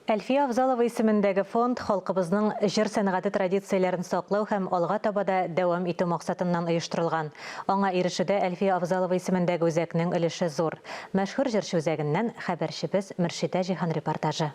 Әлфия Авзалова исемендәге фонд халкыбызның җыр сәнгате традицияләрен саклау һәм алга таба да дәвам итү максатыннан оештырылган. Аңа ирешүдә Әлфия Авзалова исемендәге үзәкнең өлеше зур. Мәшһүр җырчы үзәгеннән хәбәрчебез Мөршидә Җиһан репортажы.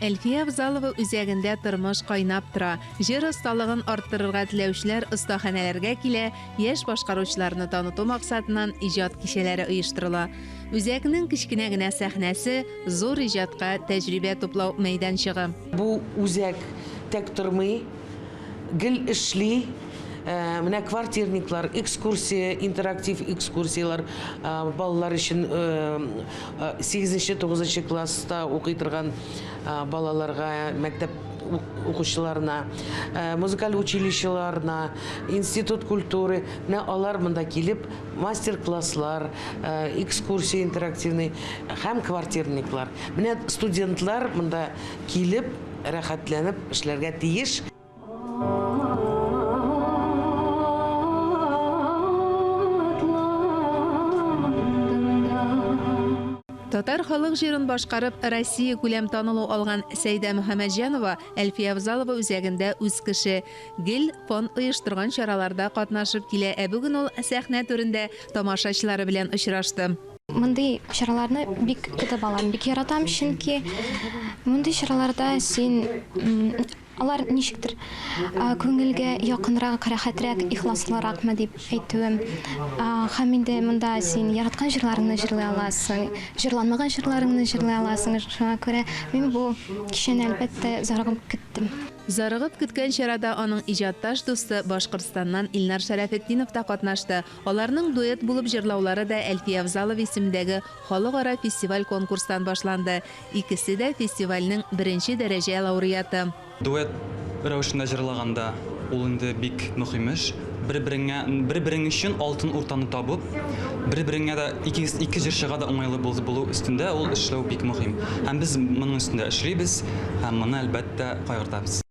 Әлфия Авзалова үзәгендә тормыш кайнап тора. Җыр осталыгын арттырырга теләүчеләр остаханәләргә килә, яшь башкаручыларны таныту максатыннан иҗат кичәләре оештырыла. Үзәкнең кечкенә генә сәхнәсе, зур иҗатка тәҗрибә туплау мәйданчыгы. Бу үзәк тәк тормый, гел эшли. Менә квартирниклар, экскурсия, интерактив экскурсияләр балалар өчен сигезенче, тугызынчы класста укый торган балаларга, мәктәп укучыларына, музыкаль училищеларына, институт культуры, менә алар монда килеп мастер-класслар, экскурсия интерактивный һәм квартирниклар. Менә студентлар монда килеп рәхәтләнеп эшләргә тиеш. Татар халык җырын башкарып, Россия күләм танылу алган Сәйдә Мөхәммәтҗанова Әлфия Авзалова үзәгендә үз кеше. Гел фонд оештырган чараларда катнашып килә, ә бүген ул сәхнә түрендә тамашачылары белән очрашты. Мондый чараларны бик көтеп алам, бик яратам, чөнки мондый чараларда син алар ничектер күңелгә якынрак, рәхәтрәк, ихласлыракмы дип әйтүем. Һәм инде монда син яраткан җырларыңны җырлый аласың, җырланмаган җырларыңны җырлый аласың. Шуңа күрә мин бу кичәне, әлбәттә, зарыгып көттем. Зарыгып көткән чарада аның иҗатташ дусты Башкортстаннан Илнар Шәрәфетдинов та катнашты. Аларның дуэт булып җырлаулары да Әлфия Авзалова исемендәге халыкара фестиваль-конкурстан башланды. Икесе дә фестивальнең беренче дәрәҗә лауреаты. Дуэт рәвешендә җырлаганда, ул инде бик мөһим эш. Бер-береңә, бер-берең өчен алтын уртаны табып, бер-береңә дә, икегез, ике җырчыга да уңайлы булу өстендә ул эшләү бик мөһим. Һәм без моның өстендә эшлибез һәм моны, әлбәттә, кайгыртабыз.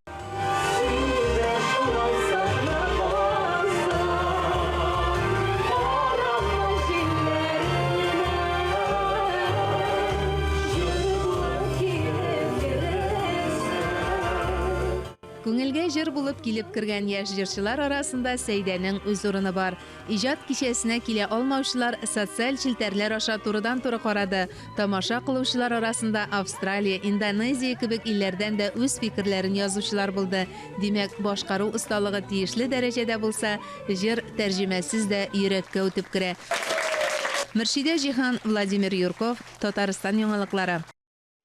Күңелгә җыр булып килеп кергән яшь җырчылар арасында Сәйдәнең үз урыны бар. Иҗат кичәсенә килә алмаучылар социаль челтәрләр аша турыдан-туры карады. Тамаша кылучылар арасында Австралия, Индонезия кебек илләрдән дә үз фикерләрен язучылар булды. Димәк, башкару осталыгы тиешле дәрәҗәдә булса, җыр тәрҗемәсез дә йөрәккә үтеп керә. Мөршидә Җиһан, Владимир Юрков, Татарстан яңалыклары.